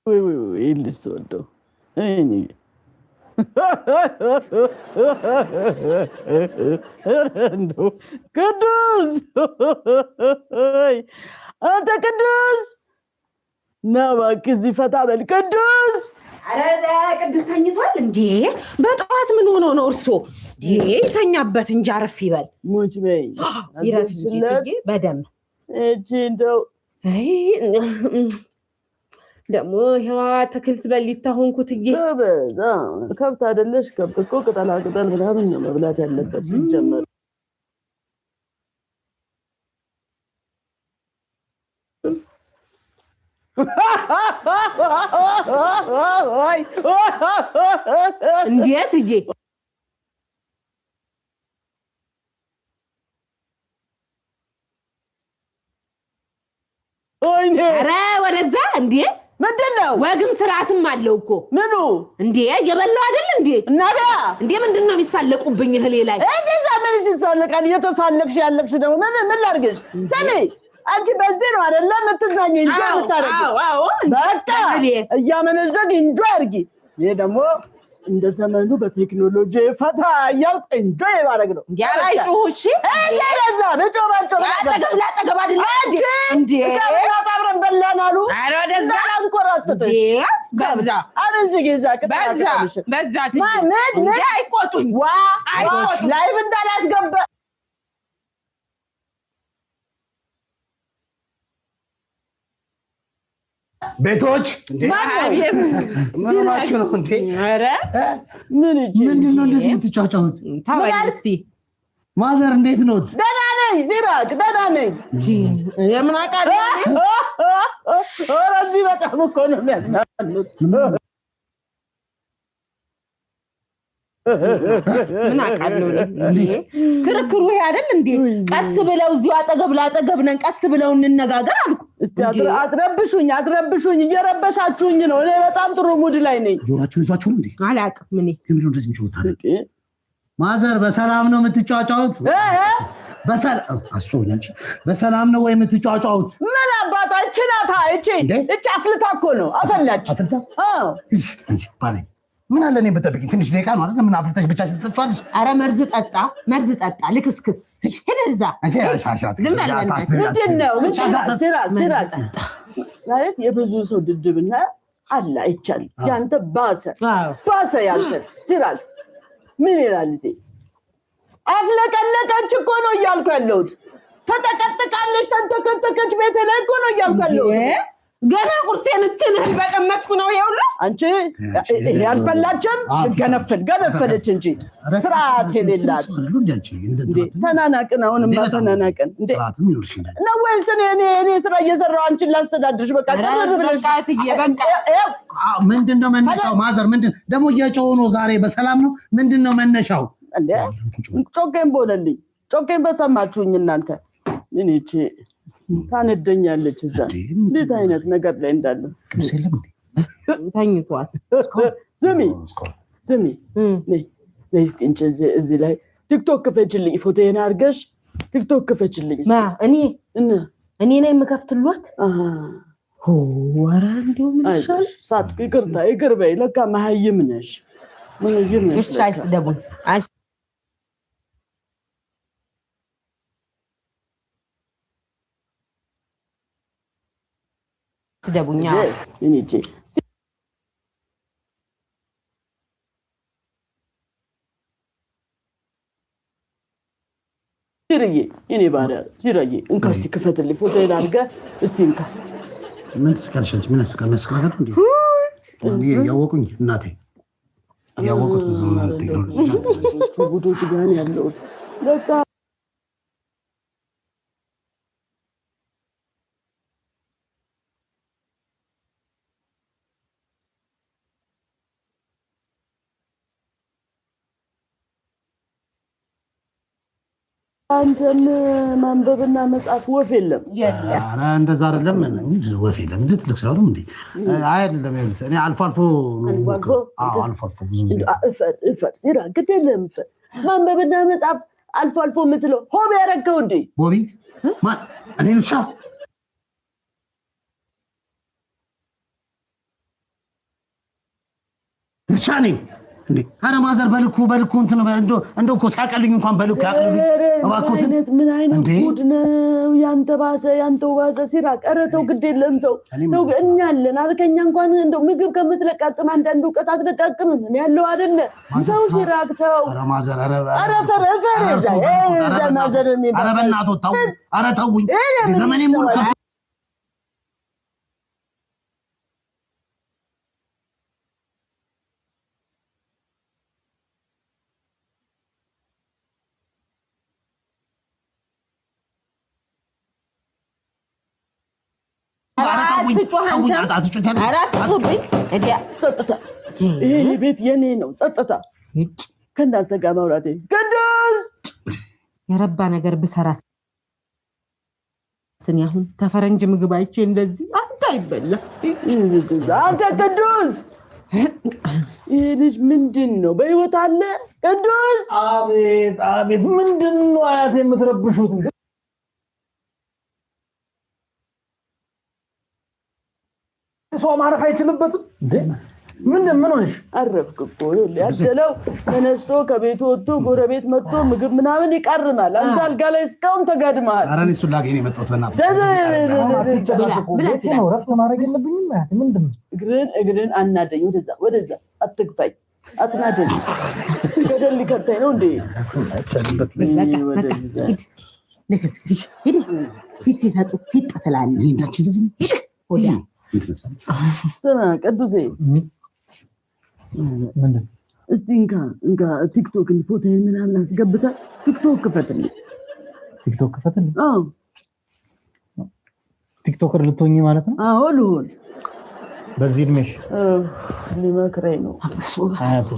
ወይ ወይ ወይ ልጅ ስወደው እኔ እንደው ቅዱስ፣ አንተ ቅዱስ ና እባክህ እዚህ ፈታ በል ቅዱስ። ኧረ ቅዱስ ተኝቷል እንዴ? በጠዋት ምን ሆኖ ነው እርሶ? ይተኛበት እንጂ አረፍ ይበል። ሙች በይ ይረፍ እንጂ በደምብ እቺ እንደው ደግሞ ይኸዋ አትክልት በሊታ ሆንኩት። ጎበዝ ከብት አይደለሽ? ከብት እኮ ቅጠላ ቅጠል ምናምን ነው መብላት ያለበት ሲጀመር። እንዴት እዬ ኧረ ወደዛ እንዴ! ምንድን ነው? ወግም ስርዓትም አለው እኮ። ምኑ እንዴ? እየበላሁ አይደል እንዴ? እና ቢያ እንዴ ምንድን ነው የሚሳለቁብኝ እህሌ ላይ? እንዴ ምን ይሳለቃል? እየተሳለቅሽ ያለቅሽ ደግሞ ምን ምን ላድርግሽ? ስሚ አንቺ በዚህ ነው አይደለ የምትዝናኚው? Enjoy የምታደርጊው በቃ እያመነዘግ enjoy አድርጊ። ይሄ ደግሞ እንደ ዘመኑ በቴክኖሎጂ ፈታ እያልኩ enjoy ማድረግ ነው። እንደዛ ብጮ ባልጮ ላጠገብ አይደለ እንዴ? አብረን በላን አሉ። አንቆራጥጥሽ አይቆጡኝ Live እንዳላስገባ ቤቶች ምን ሆናችሁ ነው እንዴ? ምንድን ነው እንደዚህ የምትጫጫሁት? Mother እንዴት ኖት? ደህና ነኝ ሲራጅ፣ ደህና ነኝ። የምን አውቃለሁ። ኧረ እዚህ በጣም እኮ ነው የሚያዝናኑት። ምን አውቃለሁ። ክርክሩ ይሄ አይደል እንዴ? ቀስ ብለው እዚሁ አጠገብ ላጠገብ ነን፣ ቀስ ብለው እንነጋገር አልኩ። እስቲ አትረብሹኝ፣ አትረብሹኝ፣ እየረበሻችሁኝ ነው። እኔ በጣም ጥሩ mood ላይ ነኝ። ጆሯችሁን ይዟችሁ ነው እንዴ? አላውቅም። እኔ ለምንድን ነው እንደዚህ የሚጮሁት? Mother በሰላም ነው የምትጫጫሁት? በሰላም ነው ወይ የምትጫጫሁት? ምን አባቷ እቺ ናታ። እቺ እቺ አፍልታ እኮ ነው አፈላች። አፍልታ ባለኝ ምን አለ እኔን ብትጠብቂኝ ትንሽ ደቂቃ ነው አይደል? ምን አፍልተሽ ብቻሽን ትጠጪዋለሽ? ኧረ መርዝ ጠጣ፣ መርዝ ጠጣ። ልክስክስ ሂድ እዛ። ዝም በል ምንድን ነው ሲራጅ ማለት የብዙ ሰው ድድብና አለ አይቻልም። ያንተ ባሰ ባሰ። ያንተ ሲራጅ ምን ይላል እዚህ? አፍለቀለቀች እኮ ነው እያልኩ ያለሁት። ተጠቀጥቃለች፣ ተንተከተከች ቤት ላይ እኮ ነው እያልኩ ያለሁት። ገና ቁርሴን እችን እህል በቀመስኩ ነው ይኸውልህ። አንቺ ይሄ አልፈላችም። ገነፍል ገነፈለች እንጂ ስርዓት የሌላት ተናናቅን። አሁንማ ተናናቅን ነው ወይስ እኔ ስራ እየሰራሁ አንቺን ላስተዳድርሽ? በቃ ቅርብ ብለሽ ምንድን ነው መነሻው? Mother ምንድን ደግሞ እየጮሁ ነው ዛሬ። በሰላም ነው? ምንድን ነው መነሻው? ጮኬን በሆነልኝ ጮኬን በሰማችሁኝ እናንተ እኔ ታነደኛለች። እዛ እንዴት አይነት ነገር ላይ እንዳለ ተኝቷል። ስሚ ስሚ፣ ነይ እስኪ እንጂ እዚህ ላይ ቲክቶክ ክፈችልኝ፣ ፎቶዬን አድርገሽ ቲክቶክ ክፈችልኝ። እኔ እኔ ነኝ የምከፍትሏት። ኧረ እንደው ምን ይሻላል? ሳትኩ፣ ይቅርታ ይቅር በይ። ለካ መሀይም ነሽ፣ መሀይም ነሽ። እሺ አይስደቡኝ። ስደቡኛ ሲርዬ የኔ ባሪያ ሲራዬ፣ እንካ እስቲ ክፈትልኝ፣ ፎቶዬን አድርገህ እስቲ እንካ። ምን ትስቃለሽ አንቺ? ምን ያስቃል? የሚያስቅ ነገር እንዴ? እያወቁኝ እናቴ እያወቁት ብዙም ቴክኖሎጂ ጉዶች ጋር ነው ያለሁት ለካ። አንተም ማንበብና መጻፍ ወፍ የለም። ኧረ እንደዛ አይደለም። ምንድን ነው ወፍ የለም? እንደ ትልቅ ሰው አይደለም እንዴ? አይ አይደለም። ይኸውልህ እኔ አልፎ አልፎ ነው አልፎ አልፎ? የምሞክረው። አዎ አልፎ አልፎ ብዙ ጊዜ። እፈር እፈር ሲራ፣ ግድ የለም እፈር። ማንበብና መጻፍ አልፎ አልፎ የምትለው hobby ያደረገው እንዴ? ቦቢ ማን? እኔን ውሻ ውሻ ነኝ እንዴ? ኧረ mother በልኩ በልኩ እንትን እንደው እንደው እኮ ሲያቀልኝ እንኳን በልኩ ያቅልኝ እባክዎትን። ምን አይነት እንዴ? ጉድ ነው? ያንተ ባሰ፣ ያንተው ባሰ። ሲራክ ኧረ ተው፣ ግድ የለም ተው እኔም ተው። እኛ አለን አልከኛ እንኳን እንደው ምግብ ከምትለቃቅም አንዳንድ እውቀት አትለቃቅምም። እኔ ያለው አይደለ? mother ተው ሲራክ ተው። ኧረ mother ኧረ ኧረ ፈር ፈር ኧረ እዛ እርሶ በልኩት፣ ኧረ እዛ በእናትዎት፣ mother የሚባል ኧረ በእናትዎት ተው፣ ኧረ ተውኝ። ለምን ዘመኔን ሙሉ ይተዋል? ከእርሶ ኧረ ተውኝ፣ አትጩህ ተውኝ፣ አንተ። አትጩህ ያለሽ? ኧረ አትጩህብኝ። እንዴ! ጸጥታ፣ ይሄ ቤት የኔ ነው። ጸጥታ። ከእናንተ ጋር ማውራቴ ቅዱስ የረባ ነገር ብሰራ ስኒ አሁን ተፈረንጅ ምግብ አይቼ እንደዚህ አንድ አይበላ። አንተ ቅዱስ፣ ይሄ ልጅ ምንድን ነው? በህይወት አለ? ቅዱስ! አቤት አቤት፣ ምንድን ነው አያት የምትረብሹት? ሰው ማረፍ አይችልበትም እንዴ? ምንድን ምን ሆንሽ? አረፍክ እኮ። ይኸውልህ ያደለው ተነስቶ ከቤቱ ወጥቶ ጎረቤት መጥቶ ምግብ ምናምን ይቀርማል። አንተ አልጋ ላይ እስካሁን ተጋድመሃል። ኧረ እኔ እሱን ላገኝ ነው የመጣሁት በእናትህ። አሁን አትጨናነቁ። ብላ፣ ቤቴ ነው፣ እረፍት ማድረግ የለብኝም አያቴ? ምንድን ነው? እግርን እግርን አናደኝ። ወደዛ ወደዛ፣ አትግፋኝ፣ አትናደኝ። ገደል ሊከርተኝ ነው እንዴ? በቃ በቃ ሂድ፣ ልክስክስ ሂድ። ፊት ሲሰጡ ፊት ትላለህ። እኔ እንዳንቺ እንደዚህ ነኝ? ሂድ ወዲያ። እንትን መሰለኝ። ስማ ቅዱሴ፣ ምንድን እስቲ እንካ እንካ ቲክቶክን ፎቶዬን ምናምን አስገብተህ ቲክቶክ ክፈትልኝ። ቲክቶክ ክፈትልኝ? አዎ። TikToker ልትሆኚ ማለት ነው? አዎ ልሆን። በዚህ እድሜሽ? ሊመክረኝ ነው። አያቴ፣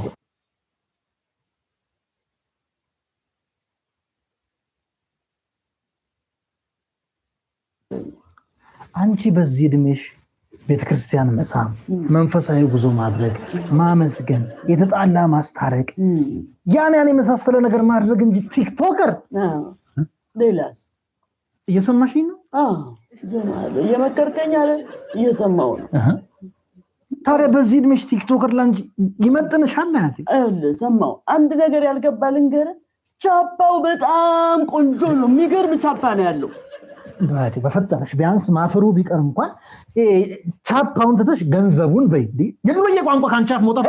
አንቺ በዚህ እድሜሽ ቤተክርስቲያን መሳም፣ መንፈሳዊ ጉዞ ማድረግ፣ ማመስገን፣ የተጣላ ማስታረቅ፣ ያን ያን የመሳሰለ ነገር ማድረግ እንጂ TikToker አዎ። ሌላስ? እየሰማሽኝ ነው? አዎ እሰማለሁ። እየመከርከኝ አለ እየሰማሁ ነው። ታዲያ በዚህ እድሜሽ TikToker ላንቺ ይመጥንሻል አያቴ? ይኸውልህ ሰማሁ። አንድ ነገር ያልገባ ልንገርህ። ቻፓው በጣም ቆንጆ ነው። የሚገርም ቻፓ ነው ያለው። እንደው አያቴ በፈጠረሽ ቢያንስ ማፈሩ ቢቀር እንኳን ቻፓውን ትተሽ ገንዘቡን በይ። እንዴ፣ የዱርዬ ቋንቋ ከአንቺ አፍ መውጣት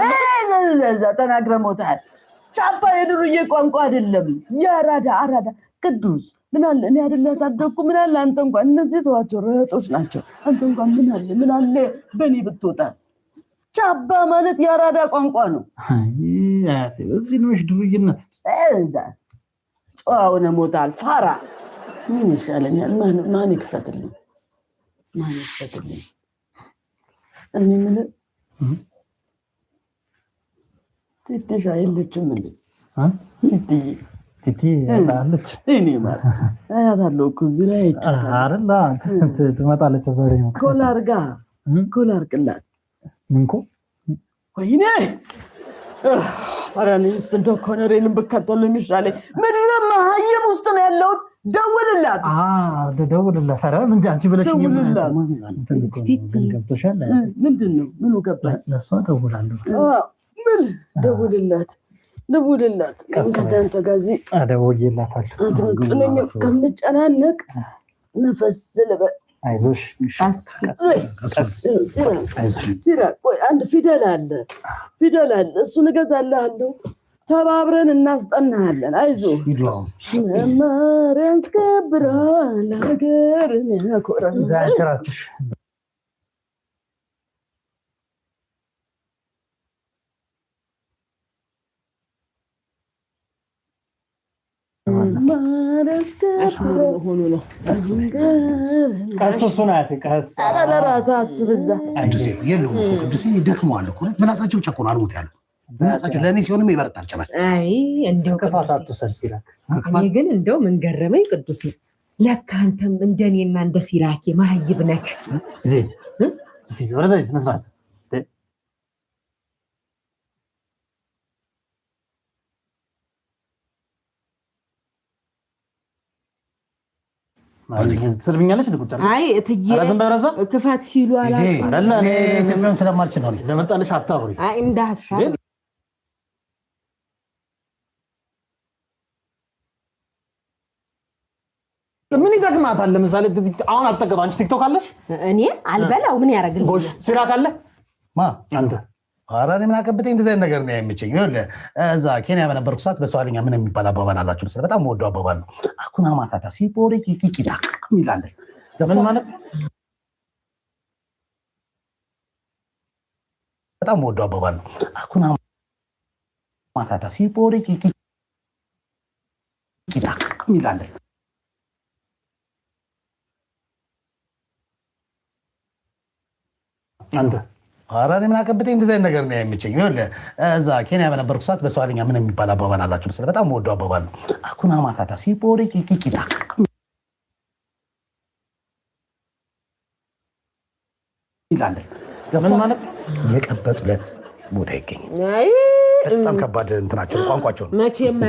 እዛ ተናግረህ ሞተሃል። ቻፓ የዱርዬ ቋንቋ አይደለም። የአራዳ አራዳ ቅዱስ ምን አለ እኔ አይደል ያሳደግኩ? ምን አለ አንተ እንኳን እነዚህ ተዋቸው ረጦች ናቸው። አንተ እንኳን ምን አለ ምን አለ በእኔ ብትወጣ። ቻፓ ማለት የአራዳ ቋንቋ ነው። አይ አያቴ በዚህ እድሜሽ ዱርዬነት። እዛ ጨዋ ሆነህ ሞተሃል። ፋራ ምን ይሻለኛል? ማን ይክፈትልኝ? ማን ይክፈትልኝ? እኔ የምልህ ቲቲሻ የለችም እንዴ? አ? ቲቲዬ። ቲቲ አለች። እኔ ማለት አያታለሁ እኮ እዚህ ላይ አይቻለሁ። አይደል? ትመጣለች ዛሬ ነው። ኮላር ጋ ኮላር ቅላት ምንኮ ወይኔ፣ ኧረ እኔስ እንደው ኮነሬልን ብከተል የሚሻለኝ። ምድረ መሀይም ውስጥ ነው ያለሁት። ደውልላት። ደውልላት። ኧረ ምን አንቺ ብለሽኝ ደውልላት። ገብቶሻል? ምንድን ነው ምኑ ገባኝ? ለእሷ ደውላለሁ። ምን ደውልላት፣ ደውልላት። ከእናንተ ጋር እዚህ ደውዬላታለሁ። አትመጥነኝም። ከምጨናነቅ ነፈስ ልበል። አይዞሽ። ሲራ ሲራ፣ ቆይ አንድ ፊደል አለ፣ ፊደል አለ። እሱን እገዛልሃለሁ። ተባብረን እናስጠናሃለን። አይዞህ። መማር ያስከብራል፣ ሀገርን ያኮራል። አንቺ እራስሽ አሽሙር መሆኑ ነው። ቀስ እሱን አያቴ ቀስ። ኧረ ለራስህ አስብ እዛ። ቅዱሴ የለውም እኮ ቅዱሴ ደክመዋል እኮ። ምላሳቸው ብቻ እኮ ነው አልሞት ያለው ምላሳቸው። ለእኔ ሲሆንም ይበረታል ጭራሽ። አይ እንደው ክፋት ቅዱሴ፣ አትውሰድ ሲራክ። እኔ ግን እንደው ምን ገረመኝ ቅዱሴ፣ ለካ አንተም እንደኔና እንደ ሲራኬ መሀይብ ነክ። እዚህ ወደዛ ስነ ስርዓት። ትሰድብኛለች። ልቁጫ አይ እትዬ ኧረ ዝም በይ ወደዛ። ክፋት ሲሉ አላውቅም። አይደለ እኔ ኢትዮጵያን ስለማልችል ነው። ለመጣልሽ አታውሪ። አይ እንደ ሀሳብ ምን ይጠቅማታል? ለምሳሌ አሁን አጠገብ አንቺ ቲክቶክ አለሽ? እኔ አልበላው ምን ያደርግልኛል? ጎሽ ሲራክ አለ? ማ አንተ ኧረ እኔ ምን አቀብጠኝ፣ እንደዚህ አይነት ነገር ነው አይመቸኝም። ይኸውልህ እዛ ኬንያ በነበርኩ ሰዓት በስዋሂልኛ ምን የሚባል አባባል አላቸው መሰለህ? በጣም የምወደው አባባል ነው። Hakuna matata ሲፖሪ ኪኪኪታ የሚላለ። ምን ማለት ነው? በጣም የምወደው አባባል ነው። Hakuna matata ሲፖሪ ኪኪኪታ የሚላለ። አንተ ኧረ እኔ ምን አቀብጠኝ፣ እንደዚህ አይነት ነገር ነው አይመቸኝም። ይኸውልህ እዛ ኬንያ በነበርኩ ሰዓት በስዋሂልኛ ምን የሚባል አባባል አላቸው መሰለህ? በጣም የምወደው አባባል ነው። Hakuna matata ሲፖሪ ኪኪኪታ ይላል። ምን ማለት ነው? የቀበጡለት ቦታ አይገኝም። አይ በጣም ከባድ እንትናቸው ነው፣ ቋንቋቸው ነው። መቼም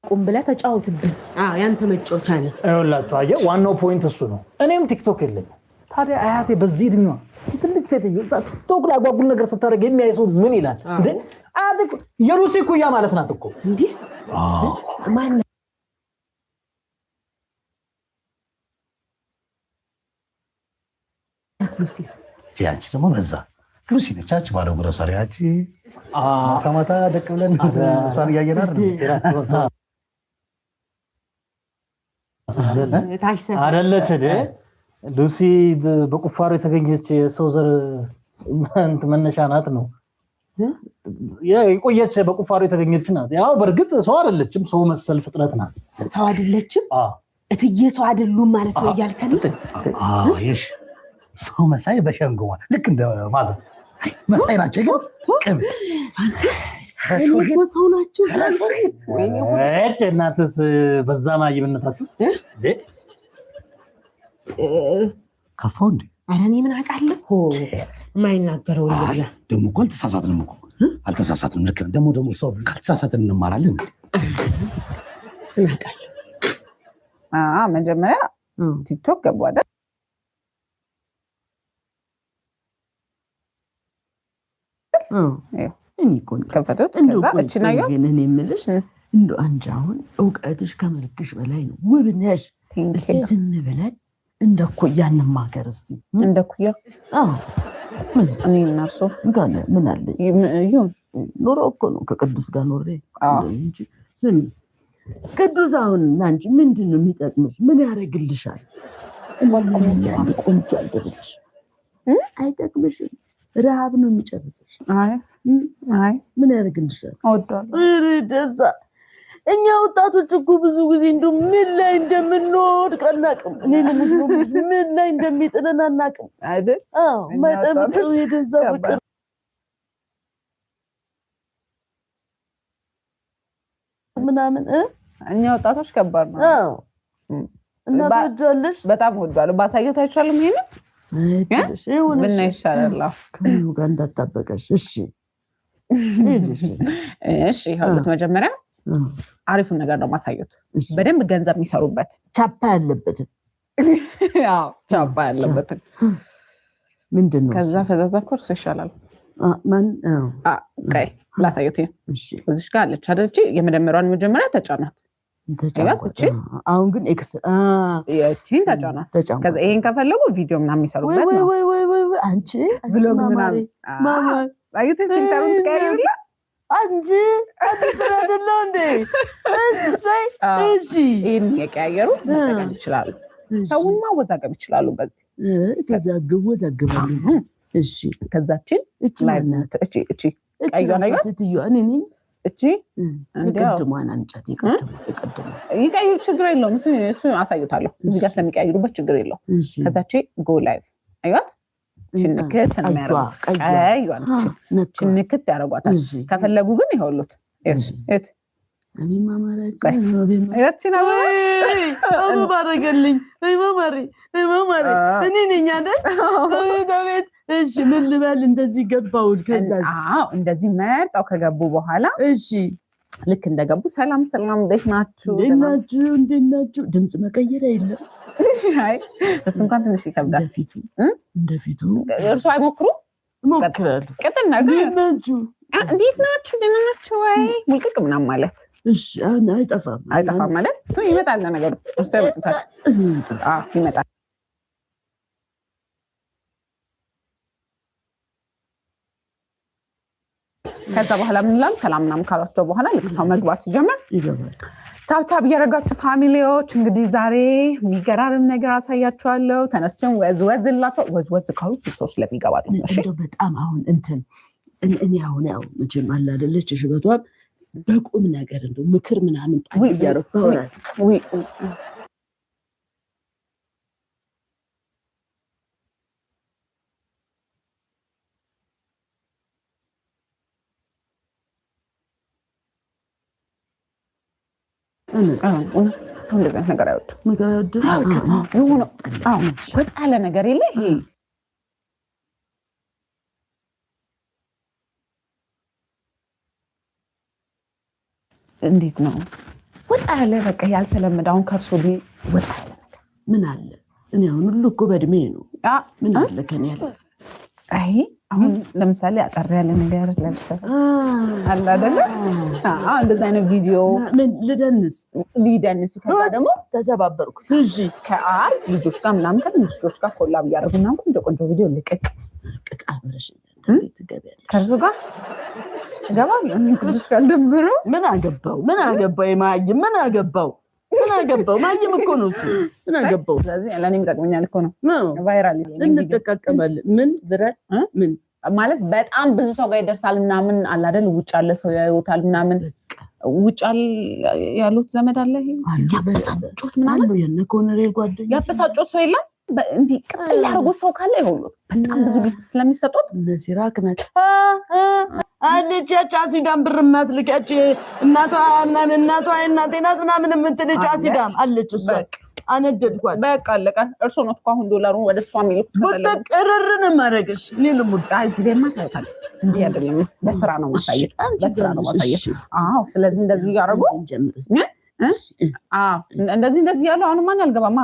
አያውቁም ብለህ ተጫወትብን። አዎ ያንተ መጫወቻ ነው። ይኸውላችሁ አየህ፣ ዋናው point እሱ ነው። እኔም ቲክቶክ የለኝም። ታዲያ አያቴ በዚህ እድሜዋ ትልቅ ሴትዮ እዛ ቲክቶክ ላይ አጓጉል ነገር ስታደርግ የሚያይ ሰው ምን ይላል? እንዴ አያቴ እኮ የሉሲ ኩያ ማለት ናት እኮ። እንዲህ ማን ናት ሉሲ? አንቺ ደግሞ በዛ ሉሲ ነች። አንቺ ባለው ግሮሰሪ አንቺ ማታ ማታ ደቅ ብለን እሷን እያየን አይደል? ታች ሰፈር አይደለች እንዴ? ሉሲ በቁፋሮ የተገኘች የሰው ዘር እንትን መነሻ ናት ነው የቆየች በቁፋሮ የተገኘች ናት። ያው በእርግጥ ሰው አይደለችም፣ ሰው መሰል ፍጥረት ናት። ሰው አይደለችም። እትዬ ሰው አይደሉም ማለት ነው እያልከን ነው? አዎ የሽ ሰው መሳይ በሸንጎ ልክ እንደ ማዘር መሳይ ናቸው፣ ግን ቅብ አንተ እኔ እኮ ሰው ናቸው። ወይኔ እጭ እናትስ በዛ ማይብነታችሁ እንዴ? ከፋው እንዴ? ኧረ እኔ ምን አውቃለሁ? የማይናገረው ይብላ። ደግሞ እኮ አልተሳሳትንም እኮ አልተሳሳትንም። ልክ ነህ። ደግሞ ደግሞ ሰው ካልተሳሳትን እንማራለን። ምን አውቃለሁ? መጀመሪያ ቲክቶክ ገቡ አይደል? እኔ ቆንጆ ከፈቱት። እንደው ከዛ ቆይ እቺን ቆይ አየሁ። ግን እኔ የምልሽ እንደው አንቺ አሁን እውቀትሽ ከመልክሽ በላይ ነው፣ ውብ ነሽ። እስቲ ዝም ብለን እንደ እኩያ እንማከር እስቲ። እንደ እኩያ? አዎ። ምን እኔ እና እርሶ እንካለ ምን አለ ይሁን ኑሮ እኮ ነው ከቅዱስ ጋር ኖሬ እንጂ። ስሚ ቅዱስ፣ አሁን ለአንቺ ምንድን ነው የሚጠቅምሽ? ምን ያደርግልሻል? ምን ቆንጆ አልደረግሽ አይጠቅምሽም። ረሃብ ነው የሚጨርስሽ። አይ አይ ምን ያደርግልሻል? እወደዋለሁ። ኧረ ደዛ እኛ ወጣቶች እኮ ብዙ ጊዜ እንደው ምን ላይ እንደምንወድቅ አናውቅም። እኔ ልሙት ነው የምልሽ፣ ምን ላይ እንደሚጥለን አናውቅም። አይደል? አዎ፣ እኛ የማይጠብቀው ወጣቶች የገዛ ፍቅር ምናምን እ? እኛ ወጣቶች ከባድ ነው። አዎ። እና ትወጂዋለሽ? በጣም እወደዋለሁ። ባሳየው አይቻልም? ይሄንን እድልሽ ይሁን። እሺ። ብናይ ይሻላል። አዎ። ከምኑ ጋር እንዳታበቀሽ። እሺ ሂድ፣ እሺ። እሺ፣ ይኸውልህ መጀመሪያ አሪፉን ነገር ነው ማሳየት። በደንብ ገንዘብ የሚሰሩበት ቻፓ ያለበትን። አዎ፣ ቻፓ ያለበትን። ምንድን ነው? ከዛ ፈዛዛ እኮ እርሶ ይሻላል። ማን? አዎ። ቆይ ላሳየት። እሺ። እዚሽ ጋር አለች አይደል? እቺ የመደመሯን መጀመሪያ ተጫናት። ተጫንኳት። እቺ አሁን ግን X እቺን ተጫናት። ተጫንኳት። ከዛ ይሄን ከፈለጉ ቪዲዮ ምናምን የሚሰሩበት ወይ ነው። ወይ ወይ ወይ ወይ አንቺ አንቺ vlog ማማሬ ምናምን። ማማሬ አዩት filter ኡን ስቀያይሩላት አንቺ አዲስ ስራ አይደለ እንዴ? እሰይ። እሺ። ይሄን የቀያየሩ መጠቀም ይችላሉ። ሰውን ማወዛገብ ይችላሉ በዚህ። ከዛ ወዛገባለሁ። እሺ። ከዛችን እቺ ላይ ማናት? እቺ እቺ እቺ ቀይዋን ራሷ አየኋት? ሴትዮዋ እኔ ነኝ። እቺ እንዲያው የቅድሟን አንጫት፣ የቅድሟ። ይቀይር፣ ችግር የለውም። እሱ አሳዩታለሁ። እዚህ ጋር ስለሚቀያይሩበት ችግር የለውም። እሺ። ከዛቺ go live አዩት። ችንክት ነው ቀይዋ የሚያደርጉት። ቀይዋ ቀይዋን ነካ። ችንክት ያደርጓታል። እሺ። ከፈለጉ ግን ይኸውሉት እሺ። እት እኔም አማራጭ ቆይ። እቺን አበባ አበባ አደረገልኝ። አይ ማማሬ፣ አይ ማማሬ፣ እኔ ነኝ አይደል? አቤት አቤት። እሺ ምን ልበል? እንደዚህ ገባውን። ከዛስ? አዎ፣ እንደዚህ መርጠው ከገቡ በኋላ እሺ ልክ እንደገቡ ሰላም ሰላም፣ እንዴት ናችሁ? እንዴት ናችሁ? እንዴት ናችሁ? ድምፅ መቀየሪያ የለም። አይ እሱ እንኳን ትንሽ ይከብዳል። እንደፊቱ እ? እንደፊቱ እርሱ አይሞክሩም? እሞክራለሁ። ቅጥል ነገር እንዴት ናችሁ? እንዴት ናችሁ? ደህና ናችሁ ወይ? ሙልቅቅ ምናምን ማለት እሺ አሁን አይጠፋም። አይጠፋም ማለት እሱ ይመጣል። ለነገሩ እርሱ ያመጡታል። አዎ ይመጣል። ከዛ በኋላ ምን ይላሉ? ሰላም ምናምን ካሏቸው በኋላ ልክ ሰው መግባት ሲጀምር ይገባል። Tap tap እያደረጋችሁ family ዎች፣ እንግዲህ ዛሬ የሚገራርም ነገር አሳያችኋለሁ። ተነስቼን ወዝወዝላቸው ወዝወዝ ካሉ ብዙ ሰው ስለሚገባ ነው። እሺ እንደው በጣም አሁን እንትን እኔ አሁን ያው መቼም አለ አይደለች ሽበቷን በቁም ነገር እንደው ምክር ምናምን ጣል ውይ፣ እያደረኩ ባወራስ ውይ፣ እውነት ሰው እንደዚህ አይነት ነገር አይወድም። ምክር አይወድም? የሆነ አዎ፣ ወጣ ያለ ነገር የለ ይሄ እንዴት ነው ወጣ ያለ በቃ ያልተለመደ አሁን ከእርሶ ወጣ ያለ ነገር ምን አለ? እኔ አሁን ሁሉ እኮ በእድሜ ነው። ምን አለ ከኔ ያለፈ? አይ አሁን ለምሳሌ አጠር ያለ ነገር ለብሰህ አለ አይደለ? አዎ እንደዚህ አይነት ቪዲዮ ምን ልደንስ? ሊደንሱ ከዛ ደግሞ ተሰባበርኩት። እሺ ከአሪፍ ልጆች ጋር ምናምን ከትንሽ ልጆች ጋር collab እያደረጉ ምናምን ቆንጆ ቆንጆ ቪዲዮ ልቅቅ ልቅቅ አብረሽ ትገቢያለሽ። ከእርሱ ጋር እገባለሁ። እኔ ቅዱስ ካልደበረው ምን አገባው? ምን አገባው? የማይም ምን አገባው? ምን አገባው? ማይም እኮ ነው እሱ። ምን አገባው? ስለዚህ ለእኔም ይጠቅመኛል እኮ ነው። Viral እንጠቃቀማለን። ምን ብረት ምን ማለት በጣም ብዙ ሰው ጋር ይደርሳል ምናምን አለ አይደል? ውጭ ያለ ሰው ያዩታል ምናምን። ውጭ ያሉት ዘመድ አለ ይሄ ያበሳጮት ምናምን አሉ የነ ኮሎኔል ጓደኞች ያበሳጮት ሰው የለም። እንዲህ ቅጥል ያደርጉት ሰው ካለ ይሁሉ በጣም ብዙ gift ስለሚሰጡት እነ ሲራክ ናቸው አለች። ያች አሲዳም ብር የማትልክ ያች እናቷ ምናምን እናቷ እናቴ ናት ምናምን የምትል አሲዳም አለች። እሷ አነደድኳት። በቃ አለቀ። እርሶ ነው እኮ አሁን ዶላሩን ወደ እሷ የሚልኩት። ቡጥቅ እርር ነው የማደርግሽ። እኔ ልሙት። እዚህ ላይማ ታዩታለች። እንዲህ አይደለም፣ በስራ ነው ማሳየት፣ በስራ ነው ማሳየት። አዎ፣ ስለዚህ እንደዚህ እያደረጉ አዎ፣ እንደዚህ እንደዚህ እያሉ አሁንማ እኔ አልገባማ፣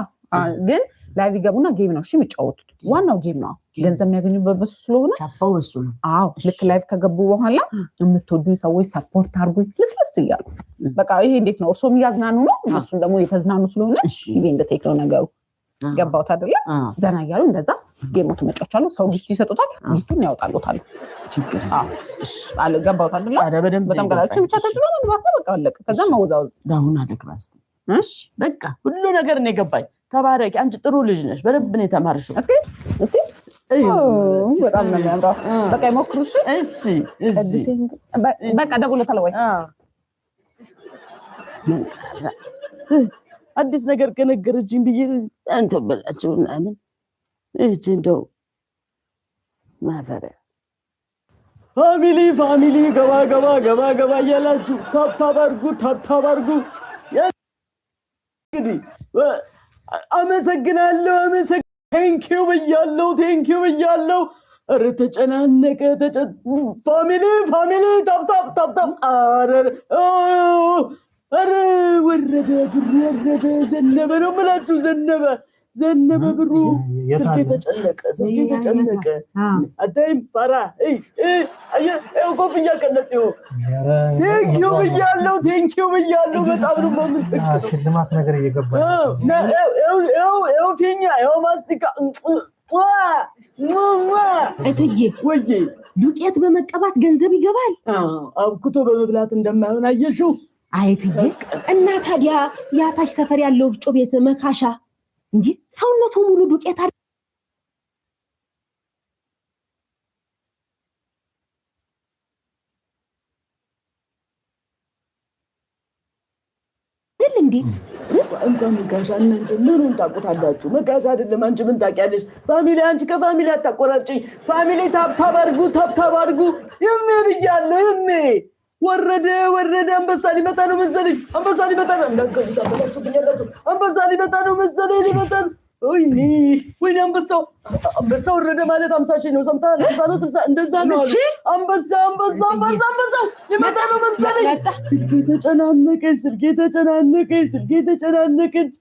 ግን live ይገቡና game ነው እሺ የሚጫወቱት። ዋናው game ነው፣ ገንዘብ የሚያገኙበት በሱ ስለሆነ። ቻፓው እሱ ነው። አዎ፣ ልክ live ከገቡ በኋላ የምትወዱኝ ሰዎች support አድርጉኝ ልስልስ እያሉ በቃ ይሄ እንዴት ነው እርሶም እያዝናኑ ነው፣ እነሱም ደግሞ የተዝናኑ ስለሆነ ይሄ እንደ ቴክኖ ነገሩ ገባሁት አይደለ? ዘና እያሉ እንደዛ game ኦት መጫወቻሉ። ሰው gift ይሰጡታል፣ gift ኡን ያወጣሉታል። ችግር አለ ገባሁት አይደለ? በጣም ገራችሁ ብቻ ተጭኖ መግባት ነው በቃ አለቀ። ከዛ መወዛወዝ አሁን አልግባ እስኪ። በቃ ሁሉ ነገር ነው የገባኝ። ተባረኪ፣ አንቺ ጥሩ ልጅ ነሽ። በደንብ ነው የተማርሽው። እስኪ እስኪ በጣም ነው የሚያምረው። በቃ ይሞክሩ። እሺ እሺ፣ በቃ ደውሎታል ወይ? አዲስ ነገር ከነገረችኝ ብዬ አንተ በላቸው ምናምን እቺ እንደው ማፈሪያ። Family family ገባ ገባ ገባ ገባ እያላችሁ tap tap አድርጉ፣ tap tap አድርጉ። እንግዲህ አመሰግናለሁ፣ thank you ብያለሁ፣ thank you ብያለሁ። ኧረ ተጨናነቀ። Family family tap tap tap tap። ኧረ ኧረ ወረደ ብሩ፣ ወረደ፣ ዘነበ ነው የምላችሁ፣ ዘነበ ዘነበ ብሩ። ስልኬ ተጨነቀ፣ ስልኬ ተጨነቀ። አታይም ፈራ ኮፍያ ቀነጽ። Thank you ብያለሁ፣ thank you ብያለሁ። በጣም ነው የማመሰግነው። ሽልማት ነገር እየገባ ይኸው ፊኛ፣ ይኸው ማስቲካ። እትዬ ወዬ፣ ዱቄት በመቀባት ገንዘብ ይገባል። አብኩቶ በመብላት እንደማይሆን አየሽው። አይ እትዬ፣ እና ታዲያ ያታች ሰፈር ያለው ወፍጮ ቤት መካሻ እንዲህ ሰውነቱ ሙሉ ዱቄት እንዴ? እንኳን መካሻ እናንተ ምኑን ታውቁታላችሁ? መካሻ አይደለም። አንቺ ምን ታውቂያለሽ? Family፣ አንቺ ከ family አታቆራጭኝ። Family tap tap አድርጉ፣ tap tap አድርጉ። ይሜ ብያለሁ። ይሜ ወረደ ወረደ። አንበሳ ሊመጣ ነው መሰለኝ። አንበሳ ሊመጣ ነው። እንዳትገቡ ታበላሹብኛላችሁ። አንበሳ ሊመጣ ነው መሰለኝ። ሊመጣ ነው። ወይኔ ወይኔ፣ አንበሳው አንበሳ ወረደ ማለት 50,000 ነው። ሰምተሃል? 50 ነው 60 እንደዛ ነው አሉ። አንበሳ አንበሳ አንበሳ አንበሳው ሊመጣ ነው መሰለኝ። ስልኬ ተጨናነቀች፣ ስልኬ ተጨናነቀች፣ ስልኬ ተጨናነቀች።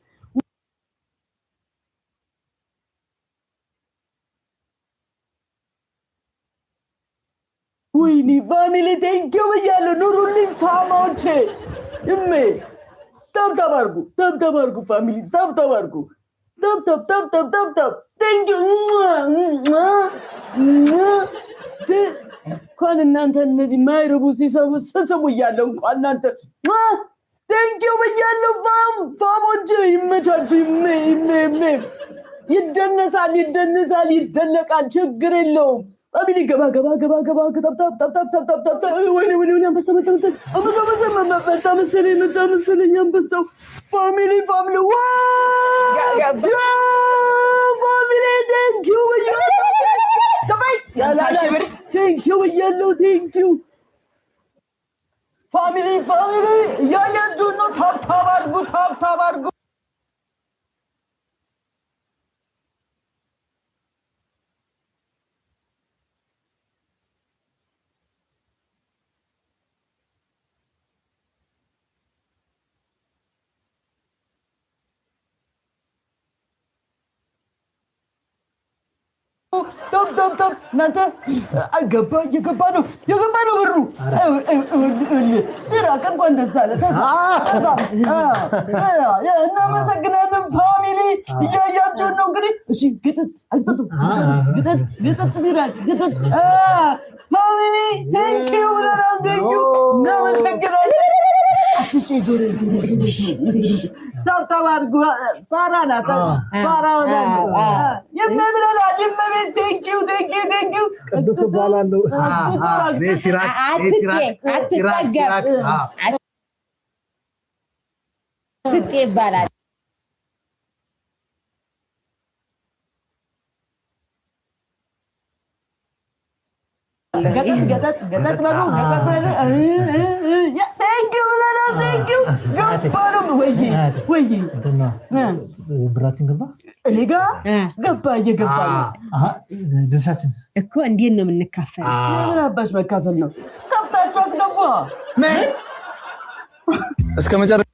ወይኔ family thank you ብያለሁ። ኑሩልኝ ፋማዎቼ። እሜ tap tap አድርጉ፣ tap tap አድርጉ family፣ tap tap አድርጉ። Tap tap tap tap tap tap thank you። እንኳን እናንተ እነዚህ ማይረቡ ሲሰሙ ስስሙ እያለሁ እንኳን እናንተ thank you ብያለሁ። ፋሞች ይመቻችሁ። ይሜ ይሜ ይሜ ይደነሳል፣ ይደነሳል፣ ይደነቃል። ችግር የለውም። Family ገባ ገባ ገባ ገባ tap tap tap tap tap tap tap። ወይኔ ወይኔ ወይኔ፣ አንበሳ መጣ መጣ አንበሳ አንበሳ መጣ መሰለኝ መጣ መሰለኝ አንበሳው። Family family ዋ family thank you thank you ብያለሁ። Thank you family family እያያችሁ ነው። Tap tap አድርጉ፣ tap tap አድርጉ። Tap tap tap እናንተ ገባ እየገባ ነው እየገባ ነው ብሩ። ሲራክ እንኳን ደስ አለ። እናመሰግናለን family፣ እያያችሁን ነው እንግዲህ። እሺ ግጥጥ አልጠጡ ግጥጥ ግጥጥ ሲራክ ግጥጥ። Family thank you ብለናል። Thank you እናመሰግናለን። Tap tap አድርጉ። ፋራ ናት ፋራ ይመብለናል። ይመቤት thank you thank you thank you። ቅዱስ እባላለሁ። አትጠገብ አትጤ ይባላል። ገጠጥ ገጠጥ ገጠጥ በሉ ገጠጥ በሉ። Thank you ብለናል። Thank you ገባ ነው ወይ ወይ ብራችን ገባ እኔ ጋ ገባ እየገባ ነው። ድርሻችንስ እኮ እንዴት ነው የምንካፈል? ምን አባሽ መካፈል ነው? ከፍታችሁ አስገቡ። እስከ መጨረሻ።